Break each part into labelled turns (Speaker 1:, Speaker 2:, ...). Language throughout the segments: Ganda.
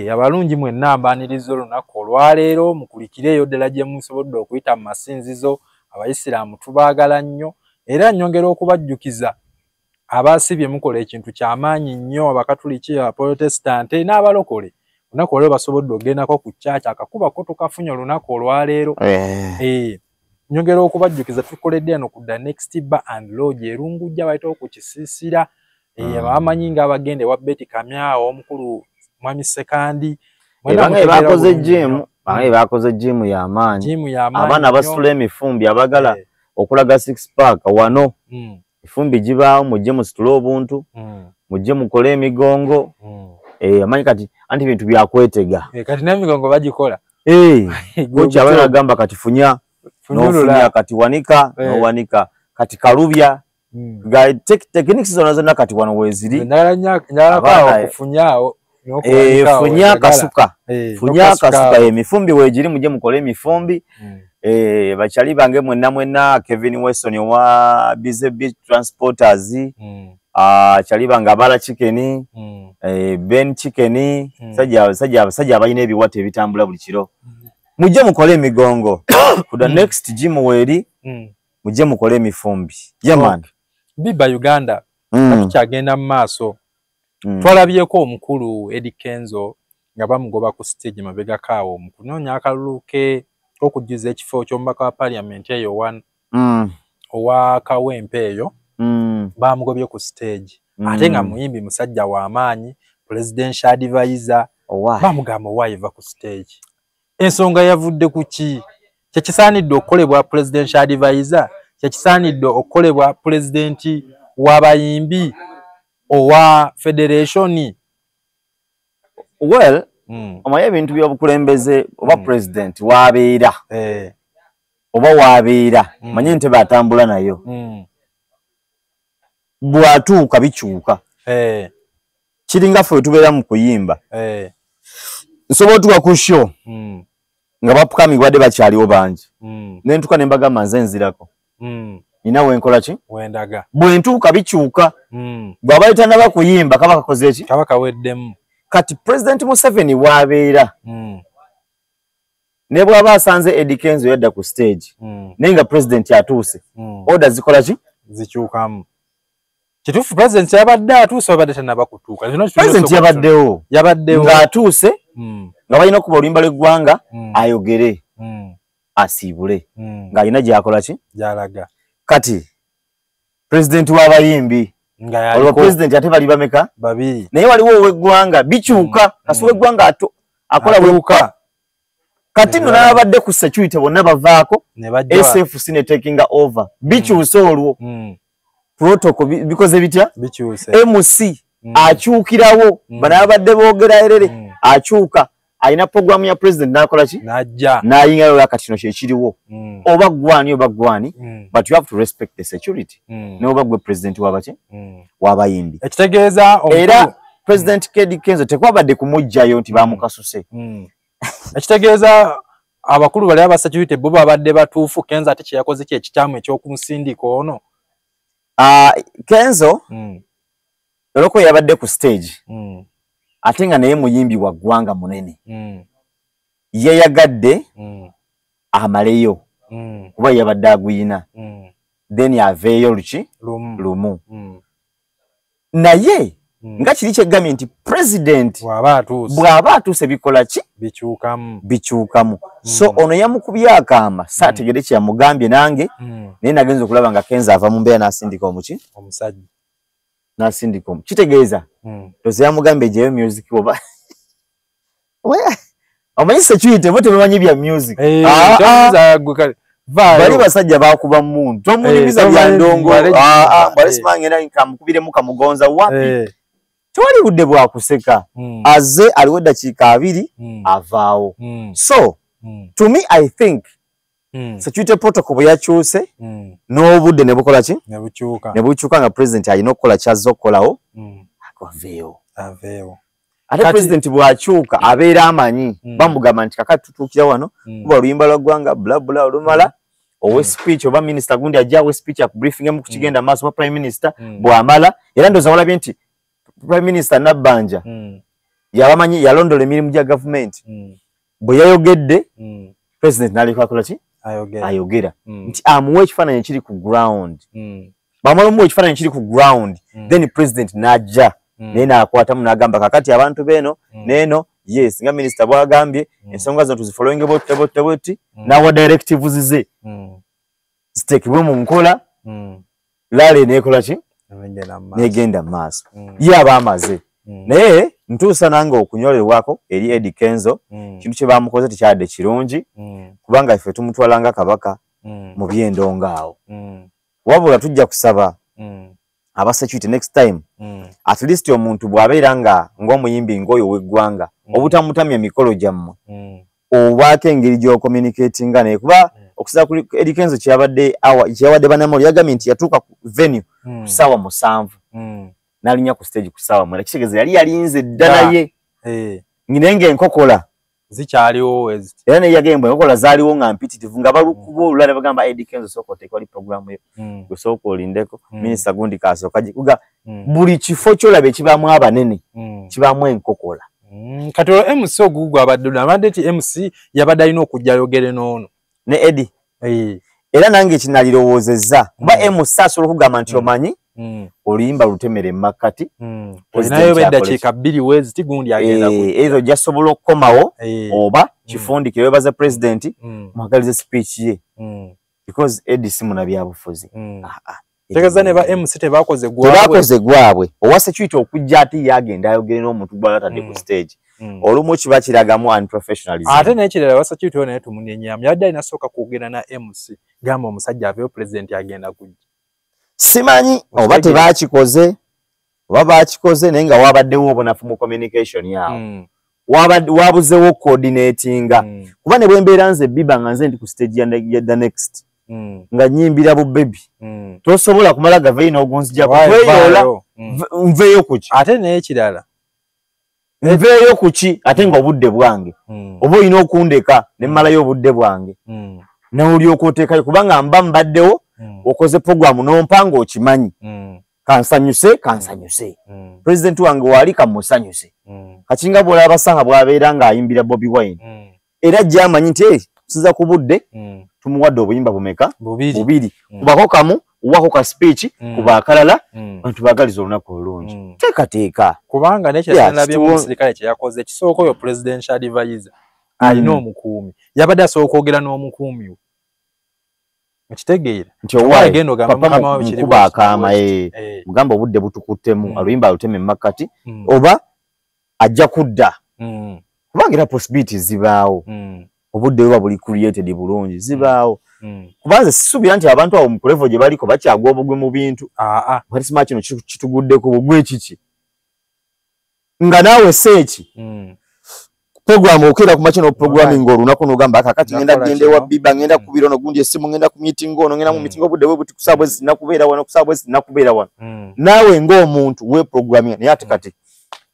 Speaker 1: Abalungi mwenna mbaaniriza olunaku olwaleero, mukulikireeyo ddala gye musobodde okuyita mu masinzizo. Abayisiraamu tubaagala nnyo, era nnyongera okubajjukiza abasibye mukola ekintu kyamaanyi nnyo. Abakatuliki, Abaprotestante n'abalokole, olunaku olwaleero basobodde okugendako ku kyaki, akakubako tukafunye olunaku olwaleero. Nyongera okubajjukiza tukoledde eno ku The Next Bar and Lodge Erungujja, bayitawo ku Kisiisira. Abamanyi ng'abagenda ewa Betty Kamyawo, omukulu Mwami Sekandi.
Speaker 2: Bange bakoze gym, bange bakoze gym y'amaanyi. Abaana basitula emifumbi, abagala okulaga six pack wano efumbi gibaawo, mujje musitule obuntu, mujje mukole emigongo. Amanyi kati anti bintu byakwetega.
Speaker 1: Kati n'emigongo bagikola.
Speaker 2: Coach abaana agamba kati funya, n'ofunya, kati wanika, n'owanika, kati kalubya. Techniques zonna zonna kati wano weeziri.
Speaker 1: Okufunyaawo.
Speaker 2: Funya kasuka, funya kasuka, emifumbi weegiri, mujje mukole emifumbi. Bakyali bange mwenna mwenna, Kevin Weston owa Busy Beach Transporters, kyali bange abala chicken, Ben Chicken, sajja abalina ebiwato ebitambula buli kiro, mujje mukole emigongo ku The Next Gym weeri, mujje mukole emifumbi. Yeah man.
Speaker 1: Biba Uganda tukyagenda mu maaso. Twalabyeko omukulu Eddy Kenzo nga bamugoba ku stage mabegako awo mu kunoonya akalulu ke okujjuza ekifo ky'omubaka wa parliament eyo owa Kawempe eyo. Bamugobye ku stage, ate nga muyimbi musajja w'amaanyi, presidential advisor. Bamugamba, "Owaayiva ku stage." Ensonga yavudde ku ki? Kyekisaanidde okukolebwa presidential advisor? Kyekisaanidde okukolebwa pulezidenti w'abayimbi owa federation?
Speaker 2: Well, omanyi ebintu by'obukulembeze oba president wabeera oba wabeera, manyi entebe atambula nayo, bw'atuuka bikyuka. Kiringa ffe tubeera mu kuyimba, nsobola otuuka ku show nga ba upcoming badde bakyaliwo bangi, nentuuka ne mbagamba, "Nze nzirako, nina wenkola ki."
Speaker 1: Wendaga.
Speaker 2: Bwe ntuuka bikyuka. Bw'aba tanaba kuyimba kaba kakoze ki?
Speaker 1: Kaba kaweddemu.
Speaker 2: Kati President Museveni bw'abeera ne bw'aba asanze Eddy Kenzo yadda ku stage, naye nga president atuuse, order zikola ki?
Speaker 1: Zikyukamu. Kituufu president yabadde atuuse, babadde tanaba kutuuka?
Speaker 2: President yabaddewo.
Speaker 1: Yabaddewo.
Speaker 2: Ng'atuuse, nga balina okuba oluyimba lw'eggwanga, ayogere, asiibule, ng'alina gy'akola ki?
Speaker 1: Gy'alaga.
Speaker 2: Kati president w'abayimbi
Speaker 1: nga
Speaker 2: olwo
Speaker 1: yaliko.
Speaker 2: President ate bali bameka?
Speaker 1: Babiri.
Speaker 2: Naye waliwo ow'eggwanga, bikyuka. Kasi ow'eggwanga akola
Speaker 1: Atuuka.
Speaker 2: Kati nno n'abadde ku security bonna bavaako,
Speaker 1: ne bajja.
Speaker 2: SFC ne taking over, bikyuse olwo. Protocol bikoze bitya?
Speaker 1: Bikyuse.
Speaker 2: MC akyukirawo. Bano abadde boogera erere, akyuka, alina programu ya president, n'akola ki?
Speaker 1: N'ajja.
Speaker 2: N'ayingayo. Kati kino kyekiriwo, oba gwani oba gwani, but you have to respect the security, n'oba gwe president wabaki, w'abayimbi.
Speaker 1: Ekitegeeza
Speaker 2: Era President Eddy Kenzo tekwabadde kumuggyayo nti bamukasuse.
Speaker 1: Ekitegeeza abakulu bali aba security bo babadde batuufu, Kenzo ate kyeyakoze ki ekikyamu ekyokumusindika ono?
Speaker 2: Ah, Kenzo olwokuba yabadde ku stage, ate nga naye muyimbi wa ggwanga munene, yeyagadde amaleyo, kuba yabadde aguyina, then aveeyo luki?
Speaker 1: Lumu.
Speaker 2: Lumu. Naye nga kiri kyeggambye nti president
Speaker 1: bw'aba atuuse,
Speaker 2: bw'aba atuuse bikola ki?
Speaker 1: Bikyukamu.
Speaker 2: Bikyukamu. So ono yamukubye akaama, saategere kye yamugambye nange, naye nagenza okulaba nga Kenzo ava mu mbeera n'asindika omuki?
Speaker 1: Omusajja.
Speaker 2: N'asindika omu, kitegeeza toze yamugambye gyeyo music, oba omanyi security bo tebamanyi bya music.
Speaker 1: Eh,
Speaker 2: Ah, ah.
Speaker 1: toyinza gwe vaayo.
Speaker 2: Bali basajja bakuba mundu, tomunyumiza
Speaker 1: Eh,
Speaker 2: bya
Speaker 1: tomanyi
Speaker 2: ndongo.
Speaker 1: Ah, ah.
Speaker 2: Mbale simangenda kamukubiremu kamugonza wapi. Tewali budde bwakuseka. Aze aliwo eddakiika 20, avaawo. So to me I think security protocol bwe yakyuse, n'obudde ne bukola ki?
Speaker 1: Ne bukyuka.
Speaker 2: Ne bukyuka, nga president alina okukola kyazze okukolawo, aveewo.
Speaker 1: Aveewo.
Speaker 2: Ate president bw'akyuka abeera amanyi, bamugamba nti kakati tutuukira wano, kuba oluyimba lwa ggwanga bla bla, olumala owe speech, oba minisita gundi ajja awe speech, akubriefingemu ku kigenda maaso, oba prime minister. Bw'amala, era ndowooza walabye nti Prime Minister Nabbanja Yabamanyi, yalondola emirimu gya gavumenti. Bwe yayogedde, president n'aleka akola ki? Ayogera nti amuwa ekifaananyi ekiri ku ground. Bamala omuwa ekifaananyi ekiri ku ground, then president n'ajja naye n'akwatamu n'agamba, kakati abantu beeno neeno, yes, nga minisita bw'agambye, ensonga zino tuzifollowinge bwoti bwoti bwoti, n'awa directives ze ziteekebwe mu nkola, rally neekola ki? Negenda mu maaso. Ye aba amaze. Naye ntuusa nange okunyolerwako eri Eddy Kenzo. Kintu kye bamukoze tekyadde kirungi, kubanga ffe tumutwala nga kabaka mu byendongo awo. Wabula tujja kusaba aba security, next time at least omuntu bw'abeera nga ng'omuyimbi ng'oyo w'eggwanga, obutamutamya mikolo gyammwe, obaako engeri gy'ocommunicatinga naye, kuba okusinziira ku Eddy Kenzo kyeyabadde kyeyawadde bannamawulire, yagambye nti yatuuka ku venue ku ssaawa 7, n'alinnya ku stage ku ssaawa 9. Kitegeeza yali yalinze dda, naye naye ng'enkokola
Speaker 1: zikyaliwo.
Speaker 2: Era naye yagambye enkokola zaaliwo nga mpitirivu, nga balukuba olulala ne bagamba, Eddy Kenzo, sooka oteeke wali programu yo, gwe sooka olindeko, minisita gundi kasooka gikuga. Buli kifo kyolaba ekibaamu abanene kibaamu enkokola.
Speaker 1: Kati olwo MC ogugu abadde abadde ti MC yabadde alina okujja ayogere n'ono
Speaker 2: ne Eddy. Era nange kinalirowoozezza, kuba MC asobola okugamba nti omanyi oluyimba lutemere emakkati.
Speaker 1: Olinayo eddakiika 2 weziti, gundi agenda.
Speaker 2: Ezo jasobola okukomawo oba kifundikire, webaza president, mwagalize speech ye, because Eddy si munabyabufuzi. Ah, ah.
Speaker 1: Tegeeza ne ba MC tebakoze gwabwe.
Speaker 2: Tebakoze gwabwe. Owa security okujja ate yagenda ayogere n'omuntu gw'atadde ku stage, olumu kiba kiragamu unprofessionalism.
Speaker 1: Ate n'ekirala, wa security oyo naye tumunenyamu, yabadde alina sooka kwogera na MC, gamba omusajja aveyo, president agenda kujja.
Speaker 2: Simanyi oba tebakikoze oba bakikoze, naye nga wabaddewo obunafu mu communication yawo. Wabuzewo coordinatinga, kuba ne bwe mbeera nze biba nga nze ndi ku stage ya the next, nga nyimbira bu baby, tosobola kumala gaveyo n'ogunzijako tweyoola. Nveeyo kuki?
Speaker 1: Ate n'ekirala,
Speaker 2: nveeyo kuki ate nga obudde bwange? Oba olina okundeka ne mmalayo obudde bwange, n'olyoka oteekayo, kubanga mba mbaddewo. Okoze programu n'ompa ng'okimanyi, kansanyuse, kansanyuse pulezidenti wange waali, kamusanyuse. Kakinga bw'olaba Saha bw'abeera ng'ayimbira Bobi Wine, era gy'amanyi nti tusiza ku budde, tumuwadde obuyimba bumeka? Bubiri. Kubako kamu, wako ka speech, kuba akalala, bantu baagaliza olunaku olulungi. Teekateeka.
Speaker 1: Kubanga nekiralabyemu, omusirikale kyeyakoze ekisooka, oyo presidential advisor alina omukuumi, yabadde asobola okwogera n'omukuumi we, okitegeera?
Speaker 2: Nti owagenda ogamba mukuba akaama, mugamba obudde butukuttemu, aluyimba aluteme emakkati, oba ajja kudda, kubanga era possibilities zibaawo. Obudde buba buli created bulungi, zibaawo. Kubanze sisuubira nti abantu abo mu level gye baliko bakyagwa obugwe mu bintu. Kati sima kino kituguddeko bugwe kiki, nga naawe seeki program okeera ku makya n'oprogramming olunaku n'ogamba, kakati ngenda kugenda ewa Biba, ngenda kubira ono gundi essimu, ngenda ku meeting ono, ngenda mu meeting obudde bwe buti, ku ssaawa bwezi sirina kubeera wano, ku ssaawa bwezi sirina kubeera wano. Naawe ng'omuntu weprogramming, naye ate kati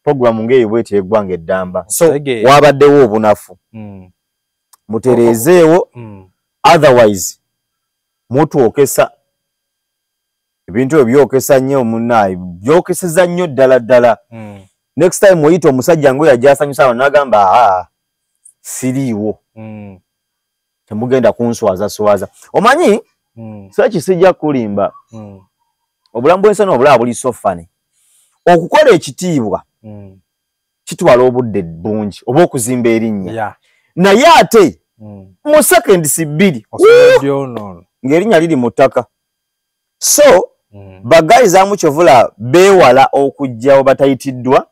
Speaker 2: program ng'eyo bweti eggwanga eddamba, so wabaddewo obunafu. Mutereezeewo, otherwise mutwokesa ebintu ebyo byokesa nnyo omunaayi, byokeseza nnyo ddala ddala. Next time oyita omusajja ngaoyo ajja asanyusa abantu, n'agamba, aa, siriiwo, temugenda kunswaza swaza. Omanyi, saki sijja kulimba, obulamu bw'ensi n'obulaba buli so funny. Okukola ekitiibwa kitwala obudde bungi, oba okuzimba erinnya, naye ate mu seconds 2 ng'erinnya liri mu ttaka. So bagayizaamu kyovula beewala okujja batayitiddwa.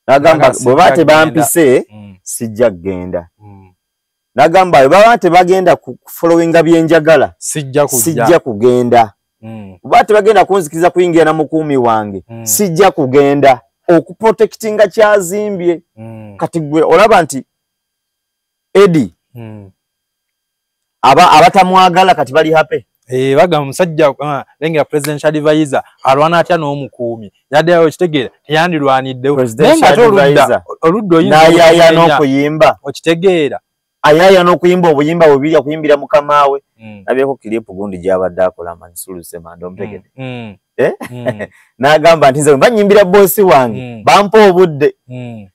Speaker 2: Nagamba bwe baba tebampise, sijja kugenda. Nagamba bwe baba tebagenda kufollowinga byenjagala, sijja kugenda. Bwe tebagenda kunzikiriza kuyingira na mukuumi wange, sijja kugenda. Okuprotectinga kyazimbye. Kati gwe olaba nti Eddy aba abatamwagala kati bali happy.
Speaker 1: Bagamba omusajja, lengera presidential advisor alwana atya n'omukuumi, yadde awo okitegeera teyandirwaniddewo, naye nga ate oludda
Speaker 2: n'ayaya n'okuyimba.
Speaker 1: Okitegeera?
Speaker 2: Ayaya n'okuyimba obuyimba bubiri akuyimbira mukama we. Nabyeko clip gundi gy'abadde akola Mansur Semando omutegedde. N'agamba nti nze banyimbira bosi wange bampa obudde.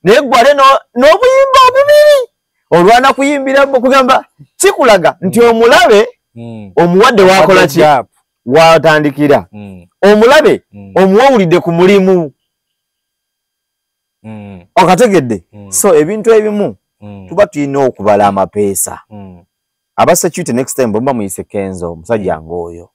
Speaker 2: Naye gwale n'obuyimba bubiri olwana kuyimbira kugamba kikulaga nti omulabe omuwadde wakola ki watandikira. Omulabe omuwawulidde ku mulimu. Okategedde. So ebintu ebimu tuba tulina okubala amapeesa. Aba security next time bwemba muyise Kenzo omusajja ng'oyo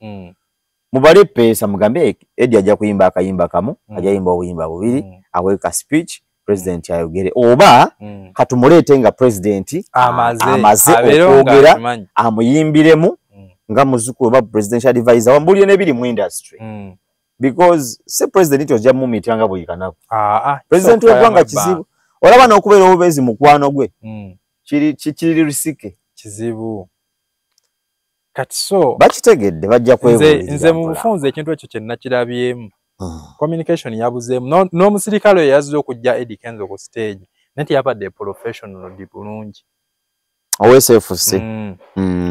Speaker 2: mubale peesa mugambe Eddie ajja kuyimba akayimba kamu, ajja yimba obuyimba bubiri, awe ka speech president ayogere oba katumuleete nga president amaze okwogera amuyimbiremu nga muzzukulu oba presidential advisor wambulire n'ebiri mu industry. Because si president ojja mumuyitanga buli kanaku. President w'eggwanga kizibu. Olaba n'okubeera obubeezi mukwano gwe kiri risike
Speaker 1: kizibu. Kati so
Speaker 2: bakitegedde bajja kwebuulira.
Speaker 1: Nze mu bufunze ekintu ekyo kye nakirabyemu communication yabuzeemu n'omusirikale oyo yazze okujja Eddie Kenzo ku stage naye teyabadde professional di bulungi.
Speaker 2: OSFC.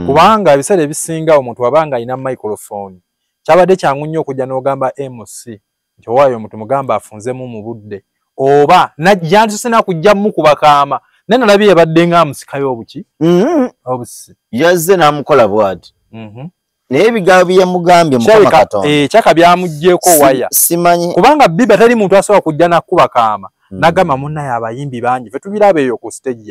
Speaker 1: Kubanga ebiseera ebisinga omuntu wabanga alina microphone kyabadde kyangu nnyo okujja n'ogamba MC nti owaayo omuntu mugamba afunzemu mu budde oba yandisose nakujja mukubakaama naye nalabye yabadde ng'amusikayo obuki obusi
Speaker 2: yazze n'amukola bw'ati. Naye ebigambo bye yamugambye Mukama Katonda
Speaker 1: kyaka byamuggyeko waya
Speaker 2: simanyi
Speaker 1: kubanga Biba tali muntu asobola kujja nakubakaama nagamba munnaye abayimbi bangi ffe tubiraba eyo ku stage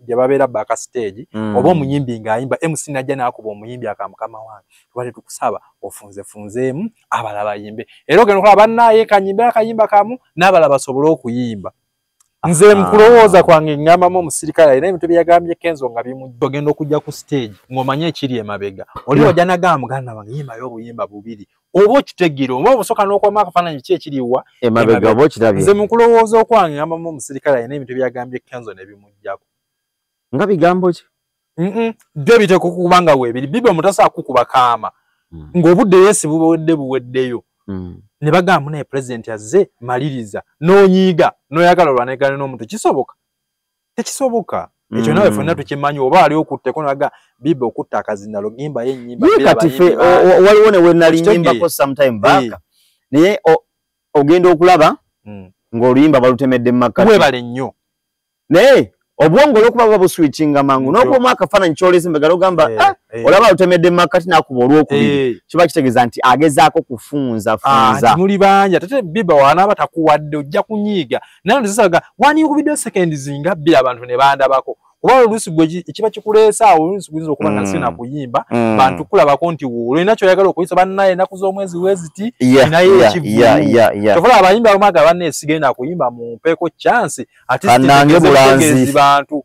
Speaker 1: gye babeera back stage oba omuyimbi ng'ayimba MC najja n'akuba omuyimbi aka mukama wange tubadde tukusaba ofunzefunzeemu abalala bayimbe era ogenda okulaba bannaye kanyimbe akayimba kamu n'abalala basobole okuyimba. Nze mukulowooza kwange ngambamu omusirikale alina ebintu bye yagambye Kenzo nga bimujja ogenda okujja ku stage ng'omanye ekiri emabega oli ojja nagamba muganda wange yimbayo obuyimba bubiri oba okitegeera oba obusooka n'okwama akafaananyi ki ekiriwa
Speaker 2: emabega oba okirabye.
Speaker 1: Nze mukulowooza okwange ngambamu omusirikale alina ebintu bye yagambye Kenzo ne bimujjako.
Speaker 2: Nga bigambo ki?
Speaker 1: Byo biteekwa okuba nga weebiri. Biba omuntu kukuba kaama ng'obudde yeesi buwedde buweddeyo. Ne bagamba naye president azze maliriza n'onyiiga n'oyagala olwanegane n'omuntu kisoboka tekisoboka. Ekyo nawe ffenna tukimanyi oba ali okutteko naga Biba okutta akazinalo gimba ye ennyimba.
Speaker 2: Kati ffe waliwo ne we nali nnyimbako sometime back naye ogenda okulaba ng'oluyimba balutemedde mu makkati.
Speaker 1: Webale nnyo.
Speaker 2: Naye obwongo olw'okuba buba buswitchinga mangu n'okubamu akafaananyi ky'olese mbegala ogamba olaba alutemedde mu makkati n'akuba olwokubiri kiba kitegeeza nti agezaako kufunza funza.
Speaker 1: Muli bangi ate Biba wanaaba takuwadde ojja kunyiiga naye nzisaga waniikubiddeyo seconds nga bbiri abantu ne bandabako kuba oluusi gwe ekiba kikuleese awo oluusi guyinza okuba nga sina kuyimba bantu kulabako nti olina ky'oyagala okuyisa bannaye ennaku z'omwezi weziti naye ekivuulu tofola abayimbi abamu aga bannaye sigenda kuyimba mumpeeko chance ate sitegeezi bantu.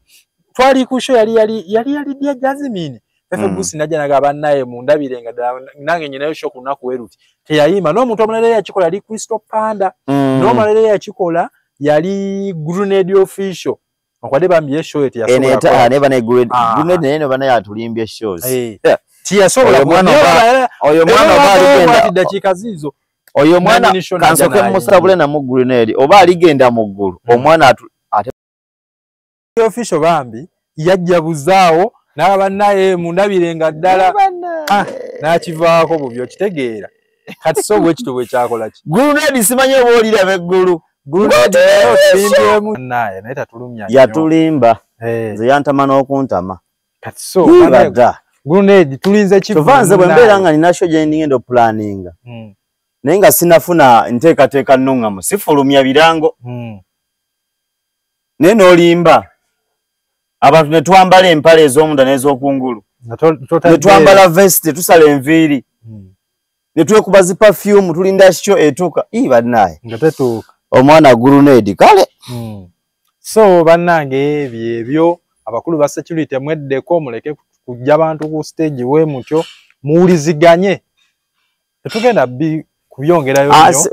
Speaker 1: Twali ku show yali Lydia Jazmine Fefe Busi najja naga bannaye mundabire nga nange nyinayo show ku lunaku weruti teyayimba n'omuntu omulala yakikola yali Crystal Panda n'omulala yakikola yali Grenade Official. Okwadde bambi show eti yasobola
Speaker 2: neba ne Grenade naye bana yatulimbye shows.
Speaker 1: Tiyasobola
Speaker 2: oyo mwana oba aligenda
Speaker 1: dakiika zizo
Speaker 2: oyo mwana kansoke musabule na mu Grenade oba aligenda mu ggulu omwana ate
Speaker 1: Official bambi yajja buzaawo n'aba naye mundabire nga ddala n'akivaako bubi okitegeera. Kati so bwe kityo bwe kyakola ki
Speaker 2: Grenade simanyi oba oliraba eggulu
Speaker 1: naye naye tatulumya
Speaker 2: yatulimba nze yantama n'okuntama.
Speaker 1: Kati so Grenade tulinze kivu
Speaker 2: kyova nze bwe mbeera nga nina show gye ngenda opulaninga naye nga sinafuna nteekateeka nnungamu sifulumya birango naye n'olimba abantu ne twambala empale ez'omunda n'ez'okungulu ne twambala vest tusala enviiri ne twekuba zi perfume tulinda show etuuka bannaye
Speaker 1: nga tetuuka
Speaker 2: omwana Grenade kale.
Speaker 1: So bannange ebyo ebyo abakulu ba security mweddeko muleke kujja bantu ku stage we mutyo muwuliziganye tetugenda kubyongerayo nnyo.